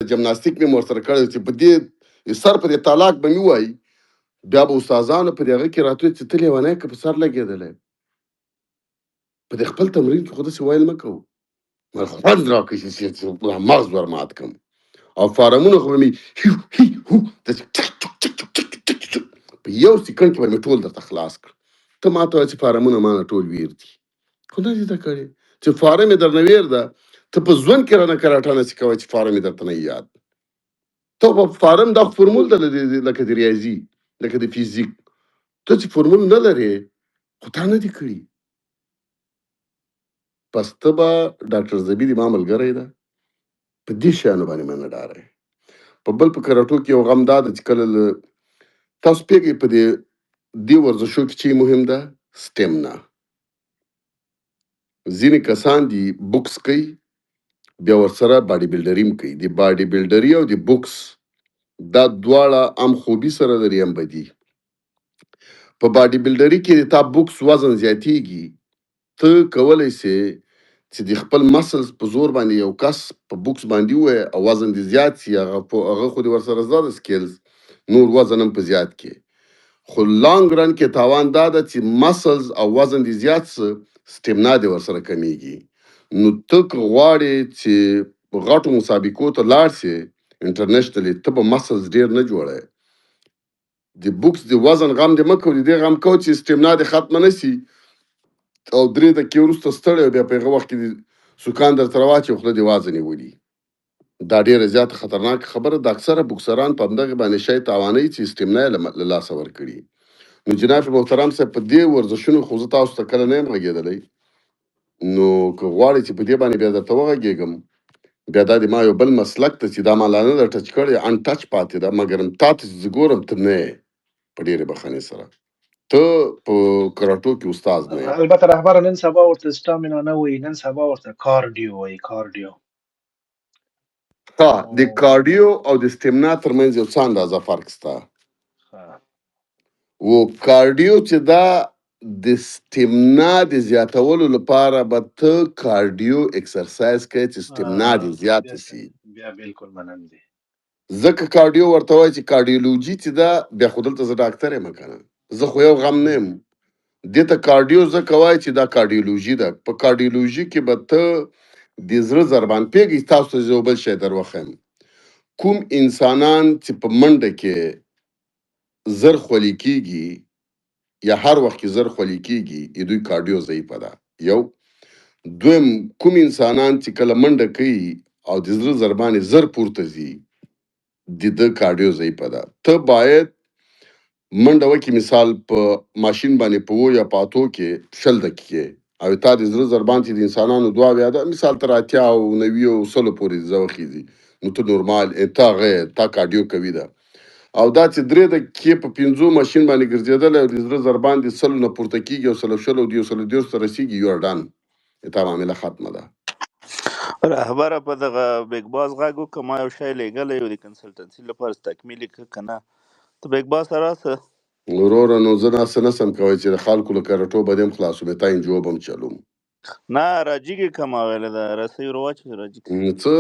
جمناستیک مې ورسره کړی چې په دې سر په دې طلاق به مې وایي، بیا به استادانو په دې هغه کې راتلو چې ته لیونی که په سر لګېدلی، په دې خپل تمرین کې خو داسې ویل مه کوو، مګر خوند راکړي چې مغز ور مات کړم. او فارمونه خو به مې هیو هی هو داسې چک چک چک چک چک چک چک په یو سیکنډ کې به مې ټول درته خلاص کړ. ته ما ته وایې چې فارمونه ما نه ټول ویر دي، خو نه دي زده کړي چې فارم یې درنه ویر ده. ته په ژوند کې رانه کراټه نه سې کوی چې فارم یې درته نه یاد. ته په فارم دا فورمول ده لکه د ریاضي، لکه د فزیک، ته چې فورمول نه لرې خو تا نه دي کړي. پس ته به ډاکټر زبیر ما ملګری ده، په دې شیانو باندې مې نه ډارې. په بل په کراټو کې یو غم دا ده چې کله له تاسو پوهېږئ په دې ورزشو کې چې مهم ده سټیمنا. ځینې کسان دي بوکس کوي، بیا ورسره باډي بلډري هم کوي. د باډي بلډري او د بوکس دا دواړه هم خوبي سره لري هم بدي. په باډي بلډري کې د تا بوکس وزن زیاتېږي، ته کولی سې چې د خپل مسلز په زور باندې یو کس په بوکس باندې ووایې او وزن دې زیات سي، هغه خو دې ورسره زده ده سکیلز، نور وزن هم په زیات کې. خو لانګ رن کې تاوان دا ده چې مسلز او وزن دې زیات سه، سټیمنا دې ورسره کمیږي. نو ته که غواړې چې غټو مسابقو ته لاړ سې انټرنیشنلی، ته به مسلز ډېر نه جوړې. د بوکس د وزن غم دې مه کوه، د دې غم کوه چې سټیمنا دې ختمه نه سي او 3 دقیقې وروسته ستړی او بیا په هغه وخت کې دې سکان درته راواچوي او خوله دې وازه نیولي. دا ډېره زیاته خطرناکه خبره ده. اکثره بوکسران په همدغې باندې شی تاوانوي چې سټیمنا یې له لاسه ورکړي. نو جناب محترم صاحب، په دې ورزشونو خو زه تاسو ته کله نه یم غږېدلی، نو که غواړئ چې په دې باندې بیا درته وغږېږم، بیا دا د ما یو بل مسلک ته چې دا ما لا نه ده ټچ کړی، ان ټچ پاتې ده، مګر تا ته چې زه ګورم ته نه یې، په ډېرې بخښنې سره ته په کراټو کې استاد نه یې. البته رهبر نن سبا ورته سټامینا نه وایي، نن سبا ورته کارډیو وایي، کارډیو. ښه، د کارډیو او د سټیمنا ترمنځ یو څه اندازه فرق شته. و کارډیو چې دا د سټیمنا د زیاتولو لپاره به ته کارډیو اکسرسایز کوې چې سټیمنا دې زیاته سي. بیا بالکل منم دی. ځکه کارډیو ورته وایي چې کارډیولوژي چې ده، بیا خو دلته زه ډاکټر یم که نه، زه خو یو غم نه یم. دې ته کارډیو ځکه وایي چې دا کارډیولوژي ده. په کارډیولوژي کې به ته د زړه ضربان پوهېږئ. تاسو ته زه یو بل شی در وښیم، کوم انسانان چې په منډه کې زر خولې کېږي یا هر وخت کې زر خولې کېږي، د دوی کارډیو ضعیفه ده. یو دویم، کوم انسانان چې کله منډه کوي او د زړه ضربان یې زر پورته ځي، د ده کارډیو ضعیفه ده. ته باید منډه وکړې، مثال په ماشین باندې په 7 یا په 8 کې 20 دقیقې، او تا د زړه ضربان چې د انسانانو 72 ده، مثال تر 80 او 90 او 100 پورې زړه وخېږي، نو ته نورمال، ته هغه یې، تا کارډیو قوي ده. او دا چې 3 دقیقې په 5 ماشین باندې ګرځېدلی او د زړه ضربان د 100 نه پورته کېږي او 120 او 130 ته رسېږي، یو ار ډن، تا معامله ختمه ده. رهبره په دغه بیګ باس غږ وکړه، ما یو شی لېږلی و د کنسلټنسي لپاره چې تکمیل یې کړه که نه، ته بیګ باس ته راسه. وروره نو زه دا څه نه سم کوی چې د خلکو له کرټو به دې هم خلاصوم، تا انجو به هم چلوم. نه راجیګې که ما ویلې ده، رسۍ ور واچوه راجیګ. څه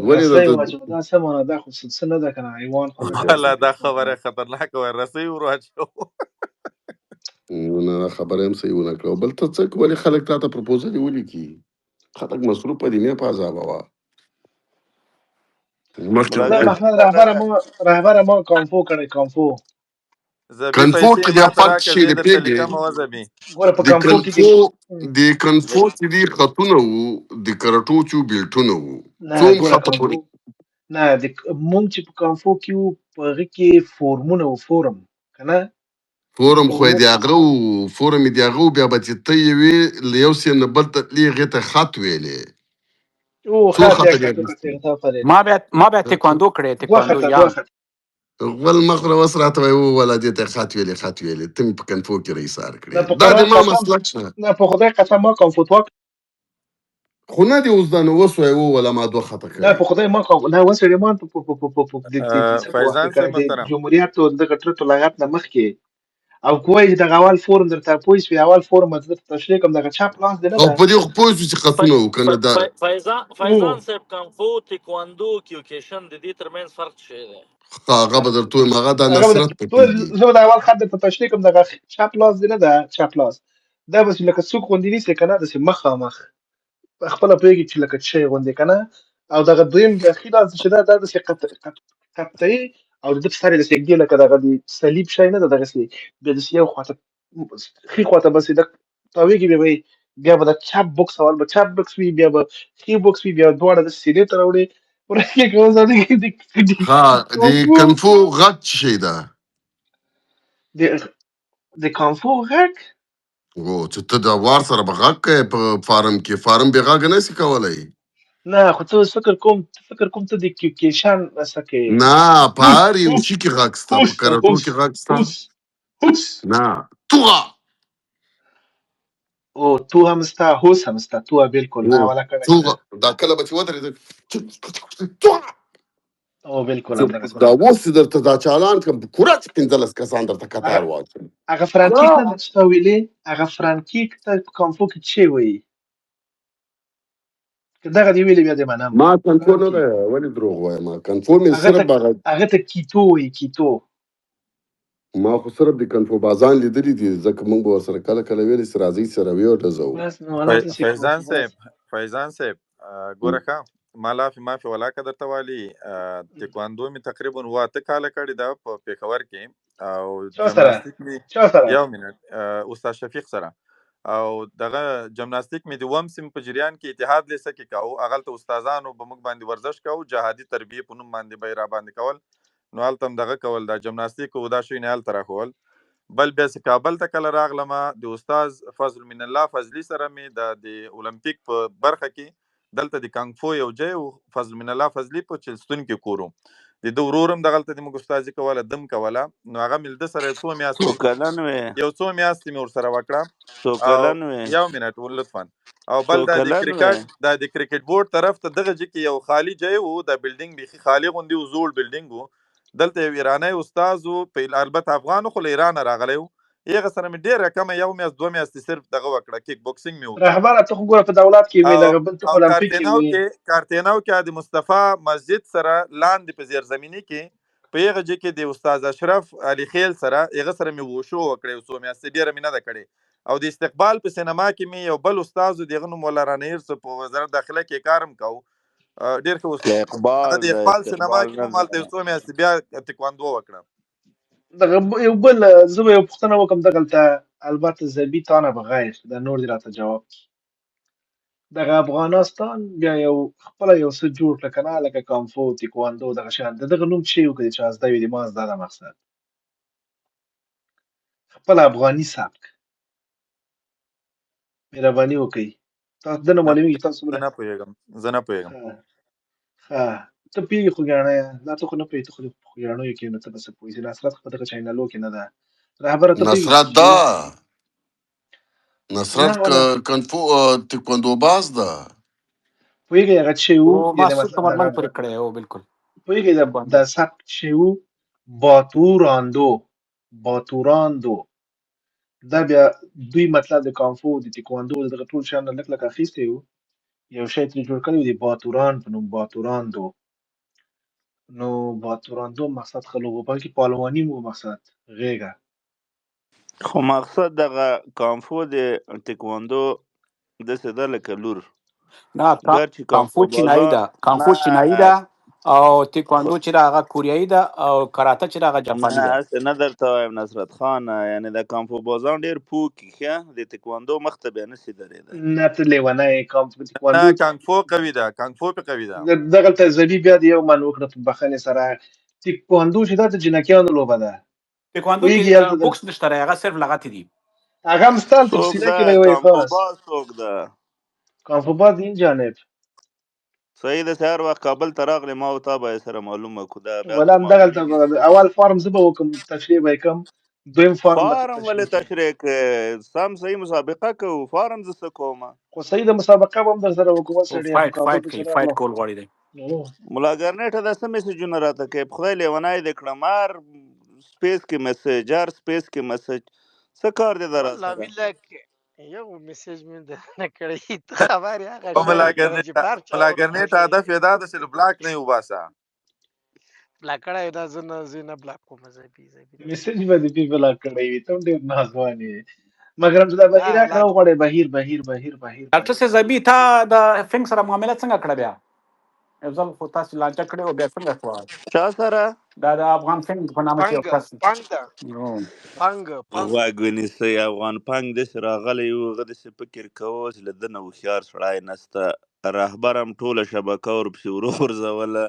ولې رسۍ درته واچوه، دا څه معنا ده؟ خو څه نه ده که نه، حیوان خو نه دی. والا دا خبره خطرناکه وه، رسۍ ور واچوه. نه خبره هم صحیح ونه کړه. بل ته څه ولې خلک تا ته پرپوزل ولیکي؟ خلک مصروفه دي، مې په عذابوه. مخکې نه ملاجان محمد رهبره ما کانفو کړی، کانفو. زبی کنفو پیسې کې بیا ما ته فرق راکړه، شي زه د درته پیږې. لیکم وزبي. ګوره په د کانفو کې کنفو د کنفو چې دي خطونه وو، د کرټو چې بیلټونه وو، نه څوم ګوره خطه کانفو پورې نه، د مونږ چې په کانفو کې وو په هغه کې فورمونه وو، فورم که نه، فورم خو یې د هغه وو، فورم یې د هغه وو. بیا به چې ته یوې له یو سیند نه بل ته تلې، هغې ته خط ویلې. او څو خط خطه یک دې خط، دو خط، اخیستي؟ سه خط، ما بیا تکواندو کړې، دوه تکواندو خطه، یان. دوه خطه. غول مخ را وس راته وایي ووله دې ته خط ویلې، خط ویلې، ته مې په کنفو کې رئیسار کړې. نه په دا د قرآن ما قسم، مسلک شه. نه په خدای قسم ما کانفو توا. خو نه دی اوس دا نو اوس وایي ووله ما دوه خطه نه کړې. په خدای ما کانفو نه وسړې، ما په د څه په وخت فیضان کې کړې، صاحب د محترم. جمهوریت او دغه ټرټو لغت نه مخکې او کوی چې دغه اول فورم درته پوه شوې، اول فورم به درته تشریح کوم، دغه چپ لاس دی نه او ده. په دې خو پوه شو چې قصونه وکنه دا. فیضان او فیضان صاحب، کانفو، تکواندو، کیوکیشن، د دې ترمنځ فرق څه دی؟ هغه به درته وایم، هغه دا هغه به نصرت درته په پیږي. زه به د اول خط درته تشریح کوم. دغه چپ لاس دی نه ده، چپ لاس دا بس لکه څوک غوندې نیسې که نه، داسې مخامخ خپله پوهېږي چې لکه څه شی غوندې که نه. او دغه دویم د ښي لاس چې ده، دا داسې قطعي، او د ده په سر یې داسې ږدي لکه دغه د صلیب شی نه ده، دغسې بیا داسې یو خواته ښي خواته بس د تاویږي، بیا به بیا به د چپ بوکس، اول به چپ بوکس وي، بیا به ښي بوکس وي، بیا دواړه داسې سینې ته راوړي ورکې کوم ځای د ها، د کانفو، کنفو غږ څه شی ده؟ د د کانفو غږ. و چې ته د وار سره به غږ کوې په فارم کې، فارم بې غږ نه سي کولی. نه خو ته فکر کوم، ته د کیوکیشن څه کې. نه، په هوس هر یو هوس شي کې غږ سته، هوس په کرټو هوس کې غږ سته. هوس هوس. نه، توغه. او تو هم ستا، هوس هم ستا، تو بالکل و نه ولا کړک ده. توغه، دا کله به چې ودرېدل، توغه. او بالکل چې هم دغه دا اوس چې درته دا چالان کړم، پوره چې 15 کسان درته هغه کتار واچوم. هغه فرانکیک نه ده چې تا ویلې، هغه فرانکیک ته په کانفو کې چی وایي؟ که دغه دی ویلې بیا دې منم. ما کنفو نه فرانکیک ده، ولې دروغ وایم؟ کنفو مې هغه صرف ته هغه هغه ته کیتو وایي، کیتو. ما خو صرف د کنفو بازان لیدلي دي، ځکه مونږ به ورسره کله کله ویلې چې راځئ سره ویې ډزوو. بس نو ولا ته سې فیضان کانفو باز. صاحب، فیضان صاحب، ګوره ښه، ما لافې مافې ولاکه درته والي. تکواندو مې تقریبا 8 کاله کړې ده په پېښور کې، او چا سره؟ جمناستیک مې چا سره؟ یو منټ، استاد شفیق سره. او دغه جمناستیک مې د وم سیم په جریان کې اتحاد لیسه کې کاوه. هغلته استادانو به موږ باندې ورزش کاوه، جهادي تربیې په نوم باندې به یې را باندې کول. نو هلته هم دغه کول، دا جمناستیک او دا شیونه هلته راښوول. بل بیا چې کابل ته کله راغلم، د استاد فضل من الله فضلی سره مې د المپیک په برخه کې دلته د کانګفو یو ځای و، فضل من الله فضلی په چلستون کې کورو، د ده ورور هم دغلته د موږ استادي کوله، دم کوله. نو هغه مې له ده سره یو څو څو میاشتې کلن وې؟ یو څو میاشتې مې ورسره وکړه. څو او کلن وې؟ یو منټ لطفا. او څو بل دا د کلن وې؟ کرکټ، دا د کرکټ بورډ طرف ته دغه ځای کې یو خالی ځای وو، دا بلډینګ بیخي خالی غوندې و، زوړ بلډینګ وو. دلته یو ایرانی استاد وو، په البته افغان و، خو له ایرانه راغلی و. هغه سره مې ډېره کمه یو میاشت دوه میاشتې صرف دغه وکړه، کیک بوکسینګ مې وکړ. رهبره ته خو ګوره په دولت کې وې، او دغه بل ته او خو المپیک کې کارتیناو وې. کې، کارتیناو کې د مصطفی مسجد سره لاندې په زیرزمیني کې په هغه ځای کې د استاد اشرف علي خیل سره، هغه سره مې وشو وکړې یو څو میاشتې، ډېره مې نه ده کړې. او د استقبال په سینما کې مې یو بل استاد و، د هغه نوم ولا رانه هېر سو، په وزارت داخله کې کار هم کاوه، ډېر ښه استاد. اقبال هغه د ده، اقبال سینما استقبال کې نه مې ده. هلته یو څو میاشتې بیا تکواندو وکړه. دغه یو بل، زه به یو پوښتنه وکم دغلته، البته زبی تانه بغیر دا نور دې راته جواب کړي. دغه افغانستان بیا یو خپل یو څه جوړ کړه کنه، لکه کانفو، تکواندو، دغه شیان، د دغه نوم چی وکړي چې زده وي د ما زده ده، مقصد خپل افغاني سبک. مهرباني وکړئ، تاسو دنه نه، معلومیږي تاسو زه څومره. نه پوهېږم، زه نه پوهېږم. ښه ښه، ته پیږي خوږیاڼی، دا ته خو نه پوهېږې، ته خو په خوږیاڼیو کې نو ته به څه پوه شې؟ نصرت خو په دغه چینلو کې نه ده. رهبره ته پوهېږي چې نصرت څه شی ده، وو؟ نصرت نه ولا کنفو تکواندو باز ده. پوهېږي هغه څه شی وو؟ او ما یعنې سور مطلب دغه کمربند پورې کړی او بالکل پوهېږي دا تکواندو. دا سبک څه شی وو؟ باتوراندو، باتوراندو. دا بیا دوی مطلب د کانفو، د تکواندو، د دغه ټول شیان نه لږ لږ اخیستی وو، یو شی ترې جوړ کړی و د باتوران په نوم، باتوراندو. نو باتوراندو مقصد خلک وو، بلکې پهلواني وو، مقصد غېږه. خو مقصد دغه کانفو د تکواندو داسې ده لکه لور. نه، ګر چې کانفو کانفو چینایي بازان ده، نه کانفو چینایي ده، او تکواندو خو چې ده هغه کوریایي ده، او کراته چې ده هغه نه، جاپاني ده. هسې نه درته وایم نصرت خان، یعنې د کانفو بازان ډېر پوه کي، ښه د تکواندو مخته بیا نسي درېدی. نه ته لیونی یې، کام نه، تکواندو کانګفو قوي ده، کانګفو پې قوي ده. دغلته زبی بیا د یو من وکړه په بخښنې سره. تکواندو چې دا د جنکیانو لوبه ده. تکواندو کې پوهېږي هلته د بوکس نشته دی، هغه صرف لغتې دي. هغه هم ستا هلته په څوک سینه ده کې به وایي کانفو خاص باز؟ څوک ده؟ کانفو باز این جانب. صحیح ده. هر وخت کابل ته راغلی، ما او تا به یې سره معلومه کو، دا بیا ولا هلته هم دغلته معلومیږي. اول فارم زه به وکم، تشریح به یې کوم، دویم فارم به ته فارم تشریح ولې کړې. تشریح کې؟ سم صحیح مسابقه کوو، فارم زه څه کومه؟ خو صحیح د مسابقه به هم در سره وکړو او سړی خو فایټ کابل فایټ ته چې کوي، فایټ راغلم کول غواړي دی. نو ملا ګرنیټه دا څه میسجونه راته کوي؟ په خدای لیونی دې کړم، هر سپیس کې میسج، هر سپیس کې میسج، څه کار دی در والله سره؟ بالله یو میسج مې درنه کړی، ته خبر یې هغه په شی یې کنه چې ملاګرنیټ، په هر چا ملاګرنیټ ورپوښې. هدف یې دا ده چې له بلاک نه یې وباسه. بلاک کړی دا، زه نه، زه نه بلاک کوم، زه بي زه بي نه میسج به دې پی بلاک کړی وي، ته هم ډېر ناځوان یې. مګر هم چې دا نه بهیر بلاک راکړه وغواړې. بهیر بهیر بهیر بهیر ډاکټر بهیر صاحب زبی، تا د فنګ سره معامله څنګه کړه بیا؟ یو ځل خو تاسو لانجه کړې او بیا څنګه شوه؟ چا سره؟ دا د افغان فنګ په نامه چې پنګ یو کس پنګ ده. نو پنګ پنګ. غوږ ونیسئ. افغان پنګ داسې راغلی و، هغه داسې فکر کاوه چې له ده نه هوښیار سړی نسته. رهبر هم ټوله شبکه ورپسې وروغورځوله،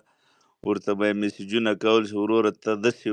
ورته به یې مسیجونه کول چې وروره ته داسې